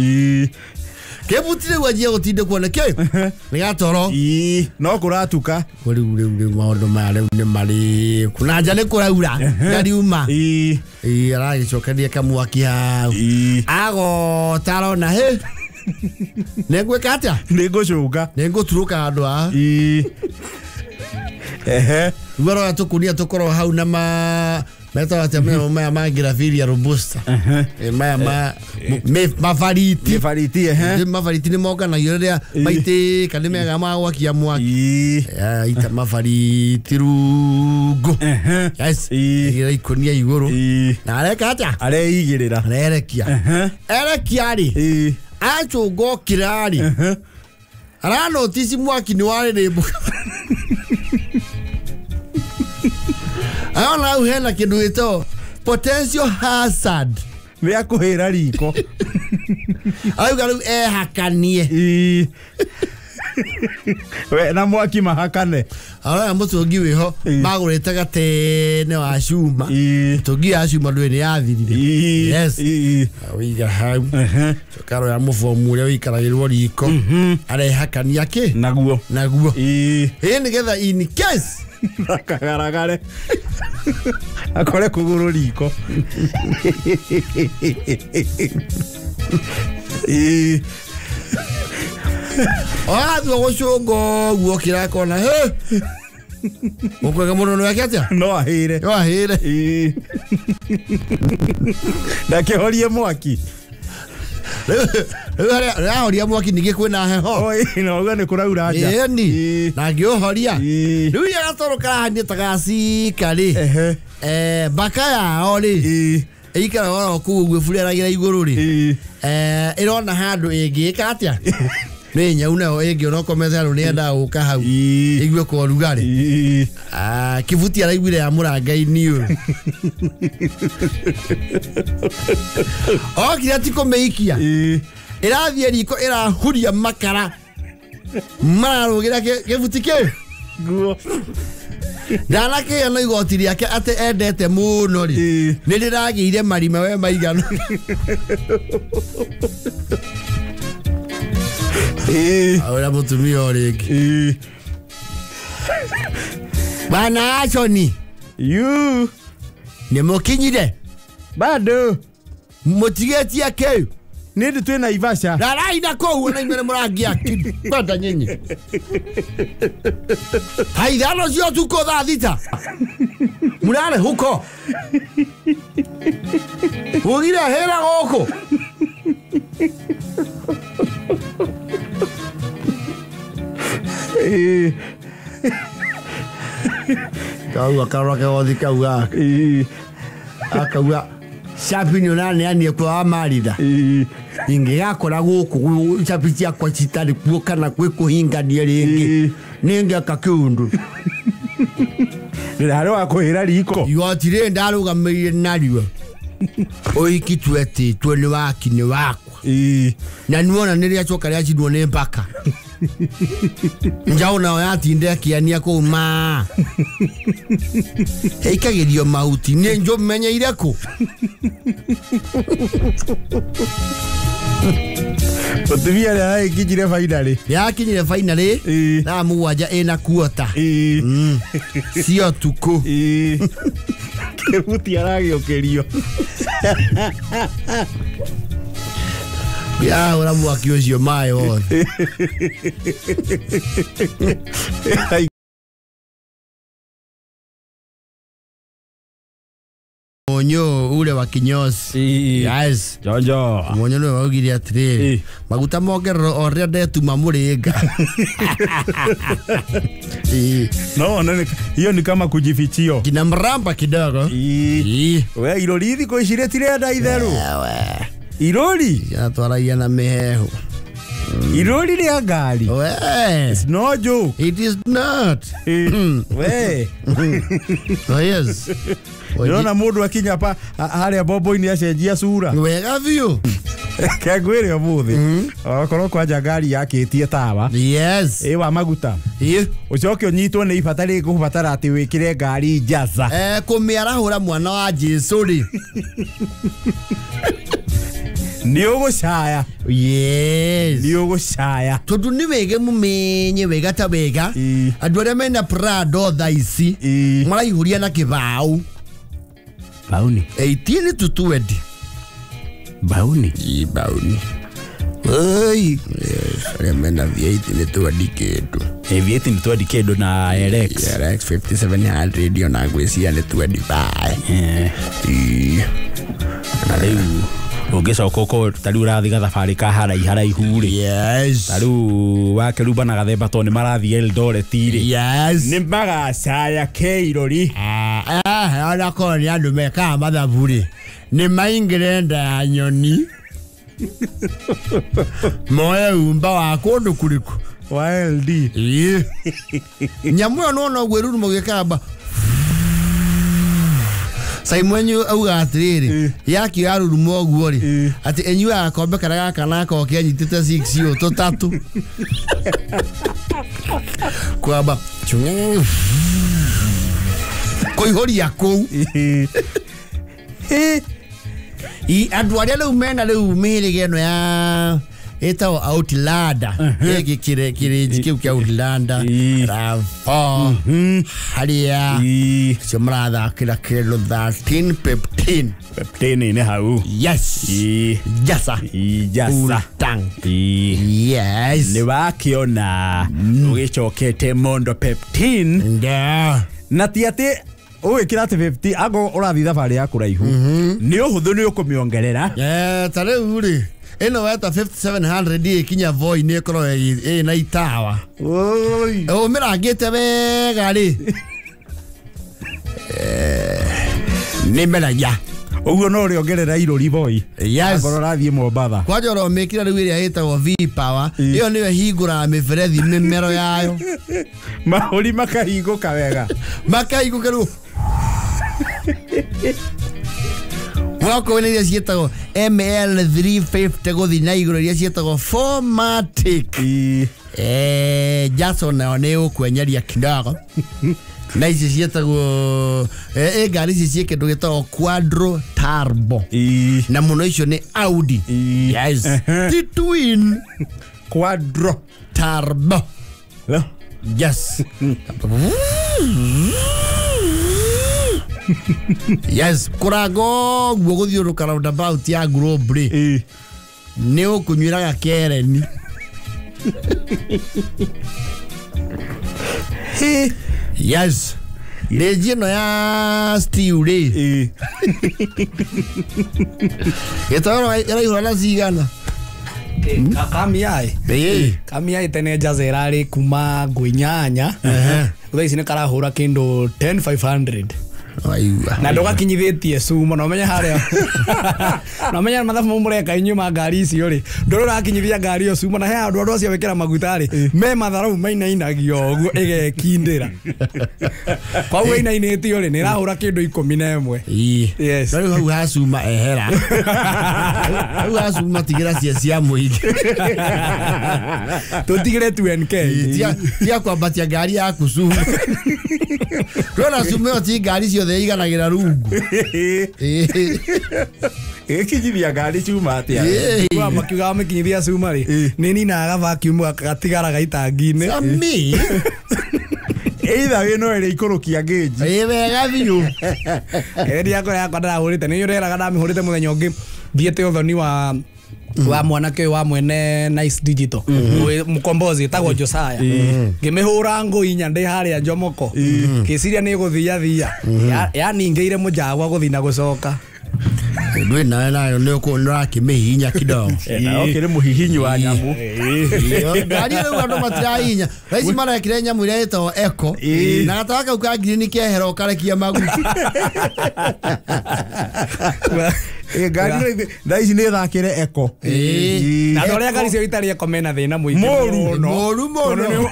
Kĩbuti rĩu anjie gũtindĩkwo nĩ kĩ? Nĩ gatoro. No kũratuka. Rĩu rĩu rĩu maũndũ maya rĩu nĩ marĩku. Na nja nĩ kũraura. Ndariuma. Aragĩcokeria kamwaki hau. Agota arona hĩ. Nĩ ngwĩka atĩa? Nĩ ngũcũnga. Nĩ ngũturũka handũ haha. Rĩu aroya tũkunia tũkorwo hau na ma metagwo atĩa maya ma Gravilia Robusta. Maya ma mabariti. Mabariti. Mabariti nĩ monganagio rĩrĩa maitĩka nĩ mega ma gwakia mwaki. Ita mabariti rungu. Yes. Igĩrĩra ikũnia igũrũ. Na areka atĩa? Areigĩrĩra. Arerekia. Erekia rĩ. Acũnga okĩra rĩ. Aranotici mwaki nĩ warĩrĩmbũka. Arona hau hena kĩndũ gĩtagwo potential hazard. Nĩ akũhĩra riko. Arauga rĩu ehakanie. We na mwaki mahakane. Arona mũtũngi wĩho magũrĩte gatene wa cuma. Mũtũngi ya cuma ndũĩ nĩ yathirire. Yes. Wĩiga hau. Coka aroya mũbomu ũrĩa wĩikaragĩrwo riko. Arehakania kĩ? Naguo. Naguo. Ĩ nĩgetha in case akagaragare akore kũgũrũ riko. Athua gũcũnga ũguo kĩrakona hĩ. Ũkwega mũndũ nĩ wake atĩa? No ahĩre. No ahĩre. Ndakĩhorie mwaki. Rĩu harĩa ahoria mwaki ningĩ kwĩna heho. No ũguo nĩ kũraura nja. Ĩni. Na ngĩũhoria. Rĩu iria gatoro karahania ta gacika rĩ. Mbaka yao rĩ. Ĩikaraga oro kũu ũguo ĩbureragira igũrũ rĩ. Ĩrona handũ ĩngĩka atĩa? Nĩ nyau nayo ĩngĩona ũkomete handũ nĩyendaga gũka hau. Ĩigue kwa ũrugarĩ. Kĩbuti araiguire ya mũranga-inĩ ũyũ. Okire ti kũmĩikia. Ĩrathiĩ riko ĩrahuria makara. Mararũgĩra kĩbuti kĩu. Nguo. Ndanakĩgĩa na igoti rĩake atĩ endete mũno rĩ. Nĩ rĩragĩire marima we maigana. Ahora mũtumia o rĩngĩ. Bwana Ashoni. You. Nĩ mũkinyire? Bado. Mũtigĩtie kĩu? Nĩ ndĩ twĩ Naivasha. Rarai na kũu na inyuĩ nĩ mũrangia kwenda nyinyi. Thaa ithano cia ũtukũ thaa thita. Mũrarĩ huko. Mũgire hĩra gũkũ. Kauga karora kegothi kauga. Akauga cabi nĩ ũraneanire kwa wa maritha. Ingĩgakora gũkũ cabi ciakwa citarĩ kuo kana kwĩ kũhingania rĩngĩ. Nĩngeka kĩũndũ. Ndĩrarĩ wa kũhĩra riko. Igoti rĩrĩ ndarũgamĩrĩire narĩo. Ũhiki twetĩtwo nĩ waki nĩ wakwa. Na nĩwona nĩ rĩacoka rĩacinwo nĩ mbaka. Njaũ nayo yatinda ĩkĩania kũu ma. Ĩikagĩrio mahuti nĩ njũmenyeire kũ. Mũtumia nĩ aragĩkinyire finally. Yakinyire finally. Thaa mũgwanja ĩna kuota. Cia ũtukũ. Kĩbuti aragĩũkĩrio. Yahũra mwaki ũcio maĩ wothe. Monyo ule wa kinyozi. Yes. Jonjo. Monyo nĩwe waugire atĩrĩrĩ, maguta mongererwo o rĩrĩa ndetuma mũrĩnga. No, no, hiyo ni kama kujifichio. Kina mramba kidogo. We irori thikũ ici rĩtirenda itheru. Irori? Yatwaragia na mĩhehu. Irori rĩa ngari. We. It's no joke. It is not. We. Oh yes. Ndĩrona mũndũ akinya pa harĩa bombo-inĩ acenjia cura. Wega biũ. Kengwĩre ũmũthĩ. Okorwo kwanja ngari yakĩtie tawa. Yes. Ĩ wa maguta. Ũcoke ũnyitwo nĩ ibata rĩgũbatara atĩ wĩkĩre ngari njaca. Kũmĩarahũra mwana wa Jesũ rĩ. Nĩ ũgũcaya. Yes. Nĩ ũgũcaya. Tondũ nĩ wega mũmenye wega ta wega. Andũ arĩa mena Prado thaa ici maraihũria na kĩbaũ. Bauni. 18 to 20. Bauni. Bauni. Oi. Yes, arĩa mena V8 nĩ 20 kĩndũ. V8 nĩ 20 kĩndũ na LX. LX 5700 ona ngwĩciria nĩ 25. Na rĩu ũngĩcoka ũkorwo ta rĩu ũrathiĩ gathabarĩ ka haraiharaihu rĩ. Yes. Ta rĩu wakeruba na gathemba tondũ nĩ marathiĩ Eldoret rĩ. Yes. Nĩ magacaya kĩirori. Ona korwo nĩ andũ mekaga mathabu rĩ, nĩ maingĩre nda ya nyoni. Moe umba wa kũndũ kũrĩkũ? Wa LD. Nyamũ ĩyo nĩwona ũguo ĩruruma ũgĩkamba. Saimwenyu auga atĩrĩrĩ, yakĩo yaruruma ũguo rĩ, atĩ ĩnyuaga gakombe karĩa gaka nako kĩanyitĩte 6 ũũ tũtatũ. Kwamba kũihũria kũu. Andũ arĩa rĩu mena rĩu mĩhĩrĩga ĩno ya ĩtagwo Outlander, gĩkĩ kĩrĩnji kĩu kĩa Outlander, RAV4, Harrier, cio marathakĩra kĩndũ 13 15. 15 nĩ hau. Yes. Jasa. Jasa. Full tank. Yes. Nĩ wakĩona ũgĩcokete Mondo 15. Na ti atĩ ũgĩkĩra atĩ 50 ago ũrathiĩ thabarĩ ya kũraihu. Nĩ ũhũthũ nĩ ũkũmĩongerera. Ta rĩu rĩ, ĩno weta 5700 ĩkinya Voi nĩ ĩkorwo ĩna itawa. Ũmĩrangĩte wega rĩ. Nĩ meragia. Ũguo no ũrĩongerera irũri Voi. Yes. Akorwo ũrathiĩ Mombatha. Kwanja ũromĩkĩra rĩu ĩrĩa ĩtagwo V Power, ĩyo nĩyo ĩhingũraga mĩberethi mĩmero yayo. Mahũri makahingũka wega. Makahingũka rĩu. Wakorwo nĩ iria ciĩtagwo ML350 gũthiĩ na igũrũ iria ciĩtagwo 4matic. Jason nayo nĩ ũkwenyeria kidogo. Na ici ciĩtagwo ngari ici ciĩ kĩndũ gĩtagwo Quadro Turbo. Na mũno icio nĩ Audi. Yes. Ti twin. Quadro Turbo. Yes. Yes, kũranga ũguo gũthiũrũrũka roundabout ya Globe rĩ, nĩ ũkũnyuĩra gakereni. Yes. Rĩnji ĩno ya stew rĩ, gĩtoero ĩraihũra na cigana? Kamiai. Kamiai tene jaza ĩrarĩ kuma ngũ inyanya. Thaa ici nĩ karahũra kĩndũ 10500. Na ndũgakinyithĩtie cuma na ũmenye harĩa na ũmenye mathabu mau mũreka inyuĩ ma ngari icio rĩ ndũrĩ ũrakinyithia ngari ĩyo cuma na he handũ andũ acio wĩkĩra maguta rĩ me matharau mainainagio ũguo ĩgekindĩra koguo ĩinainĩtio rĩ nĩ ĩrahũra kĩndũ 11. Yes. Rĩu hau ha cuma ehera hau ha cuma tigĩra cia mũingĩ tũtigĩre 2NK tia kwambatia ngari yaku cuma ndona cuma ĩyo ti ngari ciothe iganagĩra rungu ĩkinyithia ngari cuma atĩa kwa makiuga makinyithia cuma rĩ nĩ ninaga vacuum gatigaraga itangi-inĩ Sami either wĩ no ĩrĩ ikũrũkia ngĩnji ĩ wega biũ ĩri yakwa yakwa ndarahũrĩte nĩ ũreraga ndamĩhũrĩte mũthenya ũngĩ thiĩte ũthoni wa mwanake ũyũ wa mwene Nice Digital mũkombozi etagwo Josiah ngĩmĩhũra ngũ inya ndĩ harĩa Njomoko ngĩciria nĩ gũthia thia yaningĩire mũjagwa gũthiĩ na gũcoka ndwĩ nawe nayo nĩ ũrakĩmĩhihinya kidogo ũkĩrĩ mũhihinyi wa nyamũ ngari rĩu andũ matirahihinya thaa ici marekire nyamũ ĩrĩa ĩtagwo eco na gatawa kau ka ngirini kehera ũkarekia maguta ngari thaa ici nĩ ĩthakĩre eco na andũ arĩa ngari cio itarĩ eco mena thĩna mũingĩ mũru mũno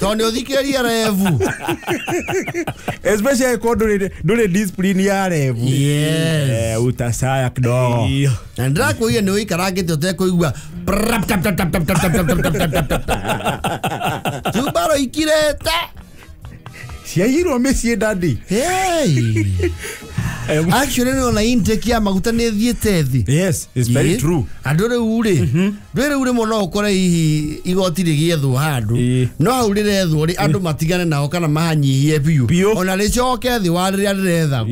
tondũ nĩ ũthikĩrĩria revu especially ko ndũrĩ discipline ya revu yes utasaya kidogo na ndĩrakwĩire nĩ ũikarangĩte ũtekũigua tumbaro ikirĩte ciaiyirwo mĩciĩ dadi actually nĩ ona intake ya maguta nĩ ĩthiĩte thĩ yes it's very true andũ rĩu rĩ ndwĩ rĩu rĩmwe no ũkore hihi igoti rĩgĩethwo handũ no hau rĩrethwo rĩ andũ matigane nao kana mahanyihie biũ ona rĩcoke thĩ wa rĩrĩa rĩrethagwo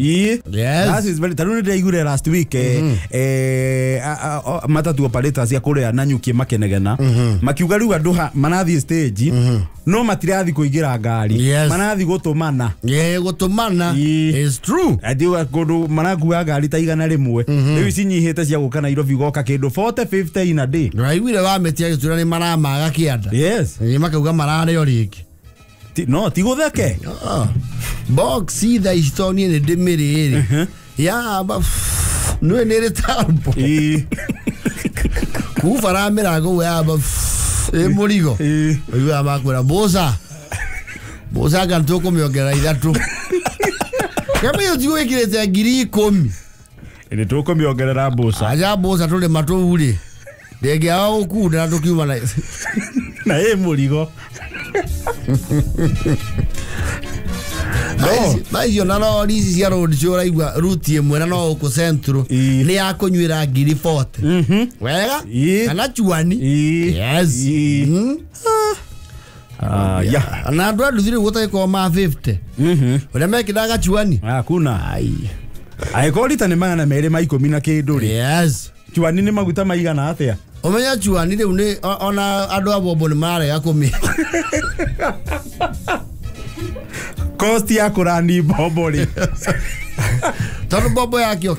yes that is very tarĩu nĩ ndĩraiguire last week matatu operators cia kũrĩa Nanyuki makenegena makiuga rĩu andũ marathiĩ stage no matirathi kũingĩra ngari marathi gũtũmana gũtũmana is true atĩ kũndũ marakua ngari ta 100 rĩu cinyihĩte cia gũka Nairobi goka kĩndũ 40 50 in a day ndĩraiguire wamĩtia gĩtura nĩ maramaga kĩanda yes nĩ makauga mararĩo rĩngĩ no ti gũtheke box thaa ici tondũ niĩ nĩ ndĩmĩrĩ rĩ ya nĩũĩ nĩ ĩrĩ tambo kubara mĩrango ũguo yamba ĩ mũrigo ũiguaga makwĩra mbũca mbũca anga nĩtũkũmĩongerera ithatũ kama hiyo wikirite 10,000 nĩ tũkũmĩongerera mbũca aja mbũca tũrĩma tũu rĩ ndĩngĩaga gũkunda na tũkiuma na ĩ mũrigo maicio na rori ici cia road show ũraigua ruti ĩmwe na no gũkũ Central nĩ ya kũnyuĩra 40,000 wega kana chuani yes na andũ a nduthi rĩu gũtagĩkorwo ma 50 ũrĩa mekĩraga gachuani hakuna angĩkorwo rita nĩ 210 na kĩndũ rĩ yes chuani nĩ maguta maigana atĩa ũmenya chuani rĩu nĩ ona andũ a bombo nĩ mararega kũmĩa cost ya kũrani bombo rĩ tondũ bombo yakĩo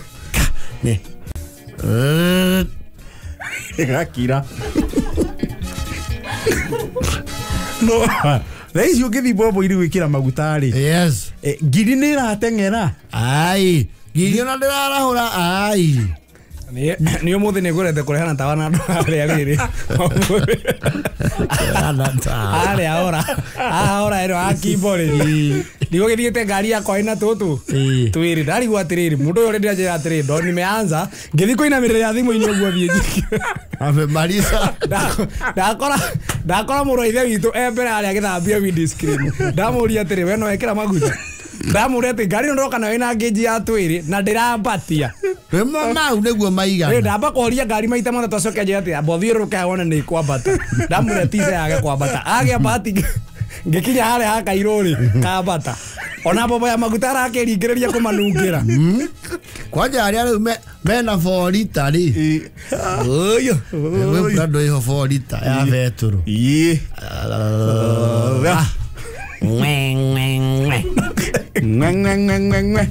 nĩ ĩgakira no thaa ici ũngĩthiĩ bombo-inĩ gwĩkĩra maguta rĩ yes ngiri nĩ ĩrateng'era ai ngiri ona ndĩrarahũra ai nĩ ũmũthĩ nĩ ngũrete kũrehana tawa na andũ arĩa rĩrĩ arĩa ora ora ĩno akimbo rĩ ndigũgĩthiĩte ngari yakwa ĩna tũtũ twĩrĩ ndarigwo atĩrĩrĩ mũndũ ũyũ ũrĩa ndĩranjĩra atĩrĩrĩ ndo nimeanza ngĩthiĩ kũinamĩrĩra thimũ-inĩ ũguo thiĩ njike amemaliza ndakora mũrũ wa ithe witũ e mbere harĩa agĩthambia windscreen ndamũria atĩrĩ we no wekĩra maguta ndamũria atĩ ngari ĩno ndoka nayo ĩna ngĩnji ya twĩrĩ na ndĩrambatia rĩmwe mau nĩguo maigana ndamba kũhoria ngari maita matatũ acoke anjĩre atĩ amba ũthiũrũrũke wone nĩ ĩkwambata ndamũria tice yage kwambata agĩa bahati ngĩkinya harĩa ha Kairũ rĩ kambata ona bobo ya maguta arakĩringĩrĩria kũmanungĩra kwanja arĩa rĩu mena 4 lita rĩ ũyũ gwĩ brand ĩho 4 lita ya betũrũ Ngwe ngwe ngwe ngwe ngwe ngwe ngwe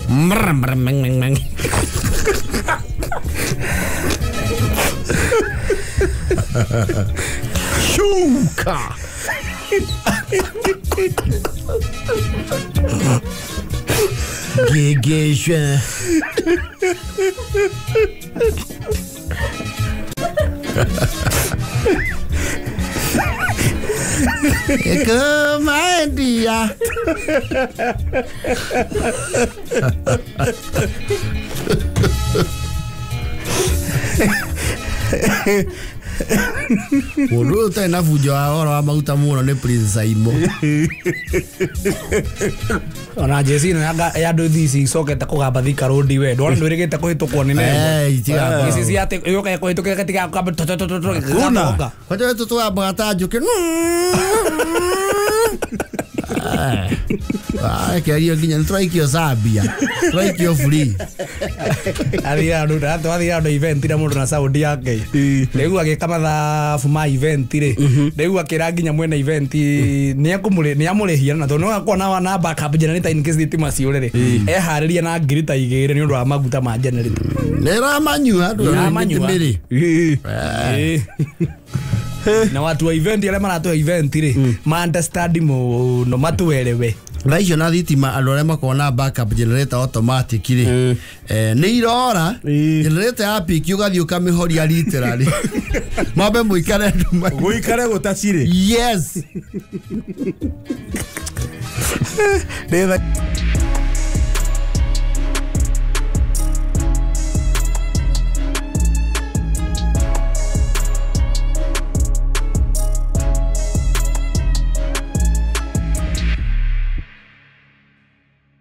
mr mr ngwe ngwe Shuka. Ngĩngĩcwe. Ĩkũmendia. Mũndũ ũyũ ũtarĩ na bunjo wa ũhoro wa maguta mũno nĩ Prince Saimo. Ona jeci ĩno ya nduthi ici icokete kũgamba Thika Road we ndwona ndwĩrĩgĩte kũhĩtũkwo nĩ Eh, itigamba. ici cia atĩ yũkaga kũhĩtũkĩra gatiga kũgamba Kuna. Kwanja wetu tũgambaga ta njũkĩ. Kĩario nginya nĩ tũraikio Zambia. Tũraikio free. Athiaga andũ event na mũndũ na sound yake rĩu agĩka mathabu ma event rĩ rĩu akĩra nginya mwene event nĩamũrĩhia na tondũ no akorwo na backup generator in case thitima ciũre rĩ eharĩria na ngiri ta igĩrĩ nĩ ũndũ wa maguta ma generator. Nĩ ĩramanyua andũ Ĩramanyua. mĩrĩ. Na watu wa event arĩa maratũhe event rĩ ma understand mũno matuerewe. Thaa icio na thitima andũ arĩa makoragwo na backup generator automatic rĩ nĩ irora generator ya piki ũgathiĩ ũkamĩhoria literally. Mambe mũikare nduma. Gũikare gũtacirĩ. Yes. Nĩ tha-